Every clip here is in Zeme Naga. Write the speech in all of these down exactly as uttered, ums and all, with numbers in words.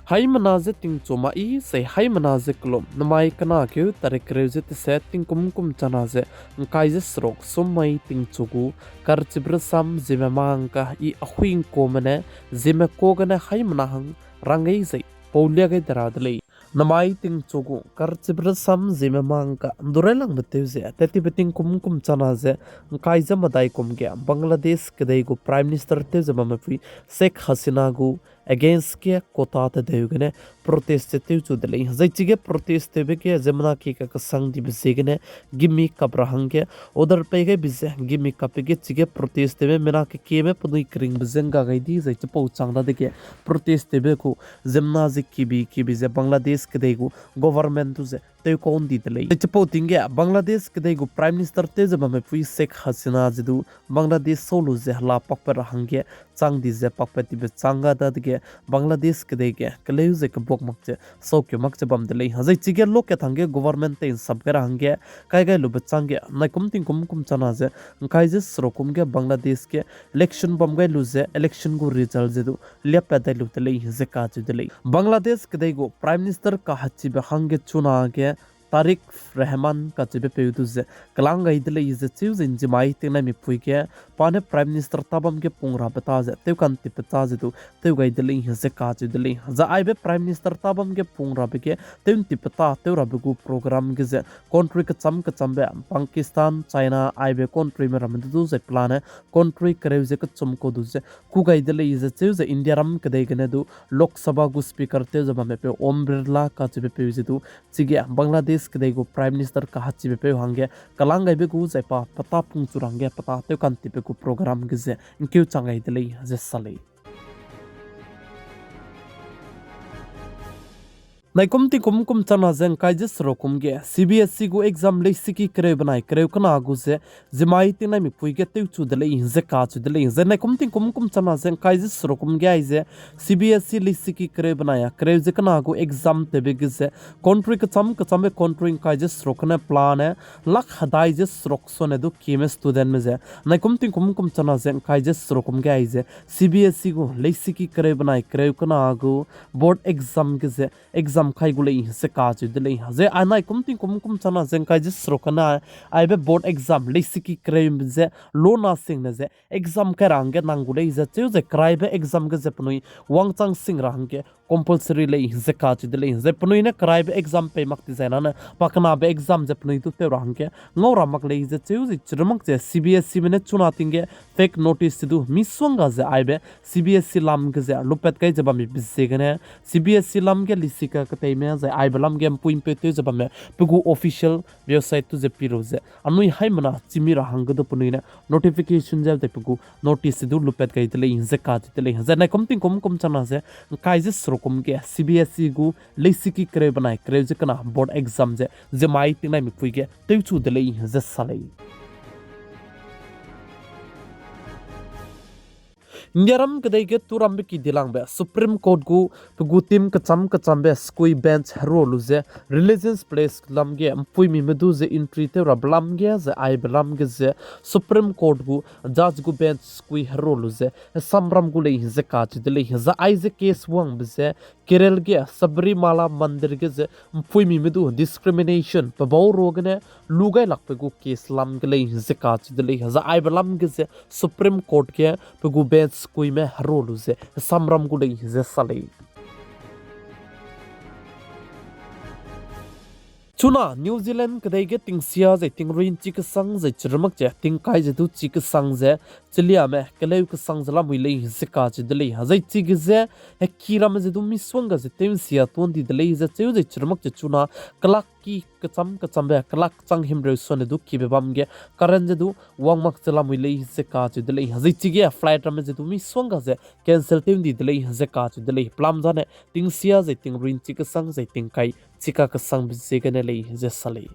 Haimena ze tingchu ma i, zai haimena ze kelum, namai kena keu tarik kereu ze tese tingkum kum chana ze, ngkai ze seruk sum mai tingchu gu, Karchibrasam Zeme Mangka i ahui ngkuame ne, Zeme ka gene haimena hang, rang gai zai, pau lia gai de ra de lei. Namai tingchu gu, Karchibrasam Zeme Mangka, ndureilangbe tew ze, tetibe tingkum kum chana ze, ngkai ze medai kum ge, Bangladesh kedei gu Prime Minister tew ze bamme pui, Sheikh Hasina gu, against ge kota tedeu gene protest ze tewchu de lei. Zai chige protest tewbe ge ziemmena ki kakesang dibe ziegene gimi kap ra hangge order pei gaibe ze gimi kapbe ge chige protest tewbe mina kekieme penui keringbe ze ngga gai di zai chipau chang dadege protest tewbe gu ziemmena ze kibi kibi ze Bangladesh kedei gu government du ze tewkau ndi de lei. Zai chipau ting ge Bangladesh kedei gu Prime Minister tew ze bamme pui Sheikh Hasina ze du Bangladesh sau lu ze hela pakpat ra hangge chang di ze pakpat tibe chang ga dadege Bangladesh kedei ge keleu ze kebuak mak ze saukeu mak ze bam de lei. Zai chige lokat hangge government tei nsap gai ra hangge kai gai lube chang ge naikum tingkum kum chana ze ngkai ze seruk kum ge Bangladesh ge election bam gai lu ze election gu result ze du liapat dai lu de lei ze kacheu de lei. Bangladesh kedei gu Prime Minister kahachibe hangge chuna ge Tariq Rahman kacheube peu du ze kelang gai de lei ze cheu ze nzimai tingnaimipui ge pa ne Prime Minister tabam ge pung rabe ta ze tewkantipbe ta ze du tew gai de lei ze kacheu de lei. Zai aibe Prime Minister tabam ge pung rabe ge tewntipbe ta tew rabe gu program ge ze country kecham kechambe Pakistan, China, aibe countryme ramme du du zai pelane country kereu ze kechum kau du ze ku gai de lei ze cheu ze Indiaram kedei gene du Lok Sabha gu Speaker tew ze bamme peu Om Birla kacheube peu ze du chige Bangladesh kedei gu Prime Minister kahachibe peu hangge kelang gaibe gu zai pa peta pungchu ra hangge peta tewkantipbe gu program ge ze ngkeu chang gai de lei ze sa lei. Naikum tingkum kum chana ze ngkai ze seruk kum ge C B S E gu exam leisiki kereu benai kereu kena gu ze nzimai tingnaimipui ge tewchu de lei ze kacheu de lei. Zai naikum tingkum kum chana ze ngkai ze seruk kum ge aize C B S E leisiki kereu benai a kereu ze kena gu exam tewbe ge ze country kecham kechambe country ngkai ze seruk kene pelane lak hedai ze seruk sone du kieme studentme ze naikum tingkum kum chana ze ngkai ze seruk kum ge aize C B S E gu leisiki kereu benai kereu kena gu board exam ge ze exam kai gu lei ze kacheu de lei. Zai anai kum tingkum kum chana ze ngkai ze seruk kena aibe board exam leisiki kereu ze lona singne ze exam kai ra hangge nang gu lei ze cheu ze keraibe exam ge ze penui wangchang sing ra hangge compulsory lei ze kacheu de lei. Zai penui ne keraibe exam pei mak ti zai nane pakenabe exam ze penui du tew ra hangge ngau ra mak lei ze cheu ze chirmak ze C B S E me ne chuna ting ge fake notice du misongga ze aibe C B S E lam ge ze lupat kai ze bambe ziegene C B S E lam ge leisika keteime zai aibe lam ge mpuimpeu tew ze bamme pe gu official website tu ze pi lu ze anui haimena chimi ra hangge du penui ne notification ze de pe gu notice du lupat gai de lei ze kacheu de lei. Zai naikum tingkum kum chana ze ngkai ze seruk kum ge C B S E gu leisiki kereu benai kereu ze kena board exam ze nzimai tingnaimipui ge tewchu de lei ze sa lei. Indiaram kedei ge turambe ki dilangbe Supreme Court gu pe gu team kecham kechambe sekui bench herua lu ze religious place lam ge mpuimime du ze entry tew rabe lam ge ze aibe lam ge ze Supreme Court gu judge gu bench sekui herua lu ze samram gu lei ze kacheu de lei. Zai aize case wangbe ze Kerala ge Sabarimala Mandir ge ze mpuimime du discrimination pe bau ruagene lu gai lakbe gu case lam ge lei ze kacheu de lei. Zai aibe lam ge ze Supreme Court ge pe gu bench sekuime herua lu ze samram gu lei ze sa lei. Chuna New Zealand kedei ge tingsia zai tingrui nchi kesang zai chirmak ze tingkai ze du chi kesang ze chiliame keleu kesang ze lamui lei ze kacheu de lei. Zai chige ze heki ramme ze du misongga ze tew nsia tuan di de lei ze cheu zai chirmak ze chuna kelak ki kecham kechambe kelak chang himreu sone du kibe bam ge current ze du wangmak ze lamui lei ze kacheu de lei. Zai chige flight ramme ze du misongga ze cancel tew ndi de lei ze kacheu de lei. Pelam zane tingsia zai tingrui nchi kesang zai tingkai chika kesangbe ziegene lei ze sa lei.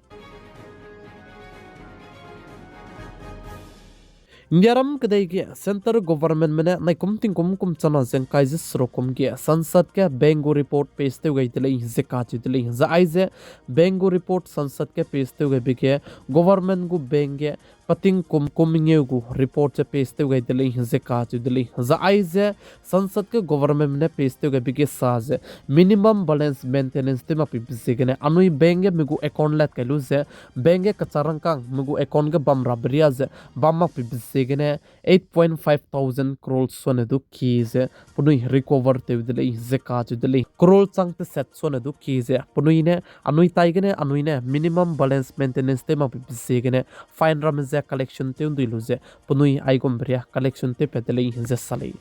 Indiaram kedei ge centre governmentme ne naikum tingkum kum chana ze ngkai ze seruk kum ge Sansad ge bank gu report pass tew gai de lei ze kacheu de lei. Zai aize bank gu report Sansad ge pass tew gaibe ge government gu bank ge peting kum kum mengeu gu report ze pass tew gai de lei ze kacheu de lei. Zai aize Sansad ge government ne pass tew gaibe ge sa ze minimum balance maintenance tew makpeibe ziegene anui bank ge mi gu account lat kai lu ze, bank ge kacharangkang mi gu account ge bam rabe ria ze bam makpeibe ziegene eight point five thousand crore suane du kie ze penui recover tew de lei ze kacheu de lei. Crore chang teset suane du kie ze penui ne anui tai gene anui ne minimum balance maintenance tew makpeibe ziegene fine ramme ze collection tew ndui lu ze penui aigumbe ria collection tewpat de lei ze sa lei.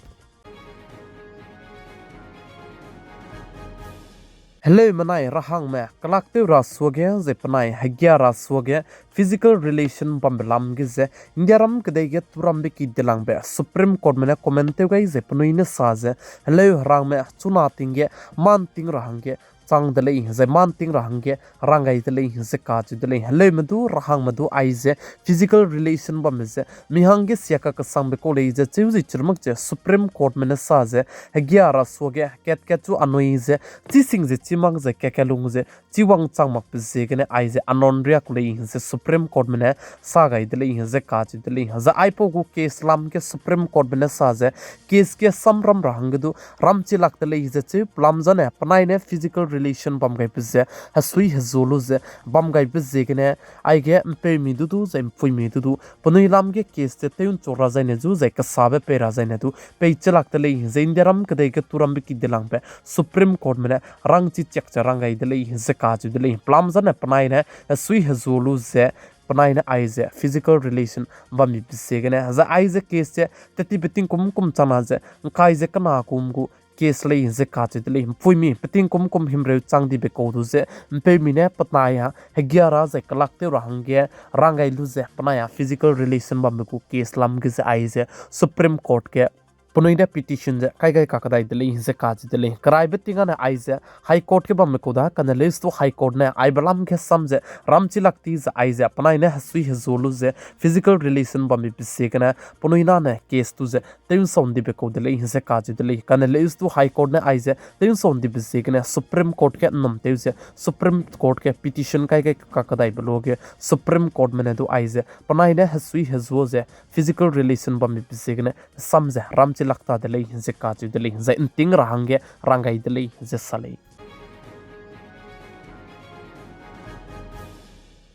Heleumenai rahangme kelak tew ra suage zai penai hegia ra suage physical relation bambe lam ge ze Indiaram kedei ge turambe ki dilangbe Supreme Courtme ne comment tew gai ze penui ne sa ze, heleu herangme chuna ting ge, man ting ra hangge chang de lei, zai man ting ra hangge rang gai de lei ze kacheu de lei. Heleume du rahangme du aize physical relation bamme ze mi hangge sia kakesangbe kau lei ze cheu ze chirmak ze Supreme Courtme ne sa ze, hegia ra suage kat kat chu anui ze, chi sing ze chi mak ze kat kat lung ze chi wangchang makbe ziegene aize anon riak lei ze Supreme Courtme ne sa gai de lei ze kacheu de lei. Zai aipau gu case lam ge Supreme Courtme ne sa ze, case ge samram ra hangge du ramchi lak de lei ze cheu pelam zane penai ne physical relation bam gaibe ze hesui hezu lu ze bam gaibe ziegene aige mpeumi du du zai mpuimi du du penui lam ge case ze tew nchu ra zaine zu zai kesabe pei ra zaine du peichi lak de lei ze Indiaram kedei ge turambe ki dilangbe Supreme Courtme ne rangchi chiak ze rang gai de lei ze kacheu de lei. Pelam zane penai ne hesui hezu lu ze penai ne aize physical relation bammibe ziegene zai aize case ze tetibe tingkum kum changna ze ngkai ze kena kum gu case lei ze kacheu de lei. Mpuimi petingkum kum himreu chang dibe kau du ze mpeumi ne penai a hegia ra zai kelak tew ra hangge rang gai lu ze penai a physical relation bambe gu case lam ge ze aize Supreme Court ge penui ne petition ze kai gai kakdai de lei ze kacheu de lei. Keraibe ting ane aize High Court ge bamme kau da kane leus du High Court ne aibe lam ge sam ze ramchi lak ti ze aize penai ne hesui hezu lu ze physical relation bammibe ziegene penui na ne case du ze tew nsau ndibe kau de lei ze kacheu de lei. Kane leus du High Court ne aize tew nsau ndibe ziegene Supreme Court ge nnum tew ze Supreme Court ge petition kai gai kakdaibe luage Supreme Courtme ne du aize penai ne hesui hezu ze physical relation bammibe ziegene sam ze ramchi lak ta de lei ze kacheu de lei. Zai nting ra hangge rang gai de lei ze sa lei.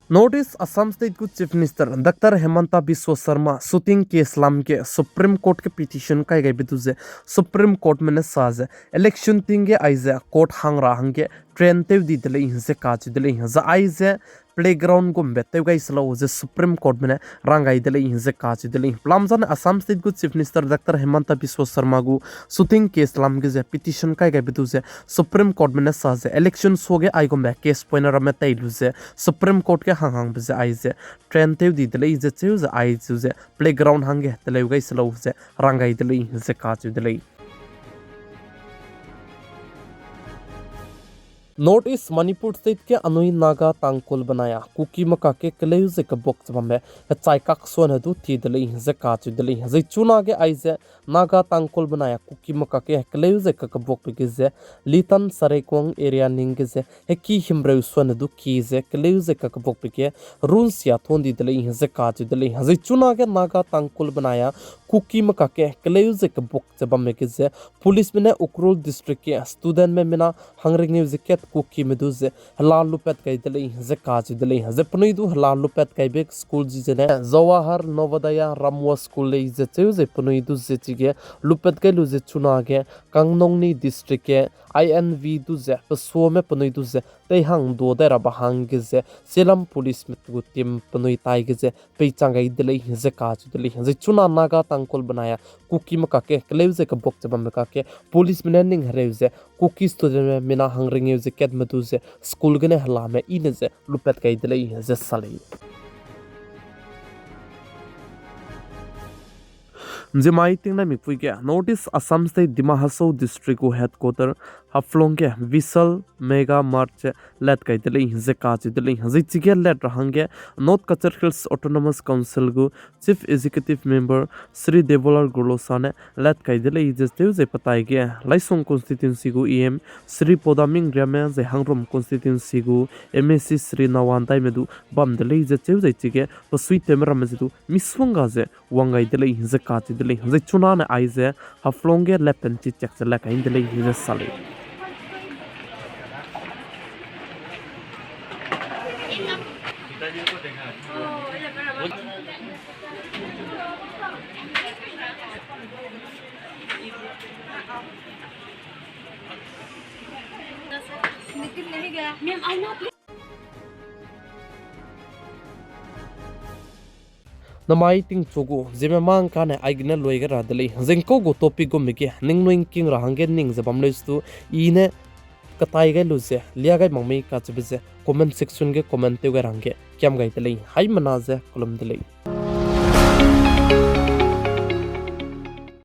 North East Assam State gu Chief Minister Doctor Himanta Biswa Sarma shooting case lam ge Supreme Court ge petition kai gaibe du ze Supreme Courtme ne sa ze election ting ge aize court hang ra hangge train tew di de lei ze kacheu de lei. Zai aize playground gumbe tew gai se lau ze Supreme Courtme ne rang gai de lei ze kacheu de lei. Pelam zane Assam State gu Chief Minister Doctor Himanta Biswa Sarma gu shooting case lam ge ze petition kai gaibe du ze Supreme Courtme ne sa ze election suage aigumbe case poine ramme tei lu ze Supreme Court ge hang hangbe ze aize train tew di de lei ze cheu ze aize playground hangge teleu gai se lau ze rang gai de lei ze kacheu de lei. North East Manipur State ge anui Naga Tangkhul benai a Kukime kakge keleu ze kebuak ze bambe hechai kak suane du tie de lei ze kacheu de lei. Zai chunage aize Naga Tangkhul benai a Kukime kakge keleu ze kakebuakbe ge ze Litan Sarekhuang area ning ge ze heki himreu suane du kie ze keleu ze kakebuakbe ge runsia ton di de lei ze kacheu de lei. Zai chunage Naga Tangkhul benai a Kukime kakge keleu ze kebuak ze bambe ge ze policeme ne Ukhrul District ge studentme mina hangrengeu ze kat Kukime du ze hela lupat gai de lei ze kacheu de lei. Zai penui du hela lupat gaibe school zi zene Jawahar Navodaya Ramwa School lei ze cheu ze penui du ze chige lupat gai lu ze chunage Kanghnongni District ge I N V du ze pesuame penui du ze teihang du dai rabe hangge ze Selam policeme gu team penui taige ze peichang gai de lei ze kacheu de lei. Zai chuna Naga Tangkhul benai a Kukime kakge keleu ze kebuak ze bambe kakge policeme ne ning hereu ze Kuki studentme mina hangrengeu ze katme du ze school gene helame i ne ze lupat gai de lei ze sa lei. Nzimai tingnai mipui ge North East Assam State Dima Hasao District gu headquarter Haflong ge Vishal Mega Mart ze lat kai de lei ze kacheu de lei. Zai chige lat ra hangge North Cachar Hills Autonomous Council gu Chief Executive Member Shri Debolal Gorlosa ne lat kai de lei ze tew zai petai ge Laisong constituency gu E M Shri Podaming Riame zai Hangrum constituency gu M A C Shri Nawan Daime du bam de lei ze tew zai chige pesuitewme ramme ze du misongga ze wang gai de lei ze kacheu de lei. Zai chunane aize Haflong ge latpen chi chak ze lat kai de lei ze sa lei. Namai tingchu gu ziemme mang kane aigene lui ge ra de lei. Zingkau gu topic gumbe ge ningnui ngking ra hangge ning ze bam leu stu, i ne katai gai lu ze lia gai mak mei kacheube ze comment section ge comment tew gai ra hangge kiam gai de lei. Haimena ze kelum de lei.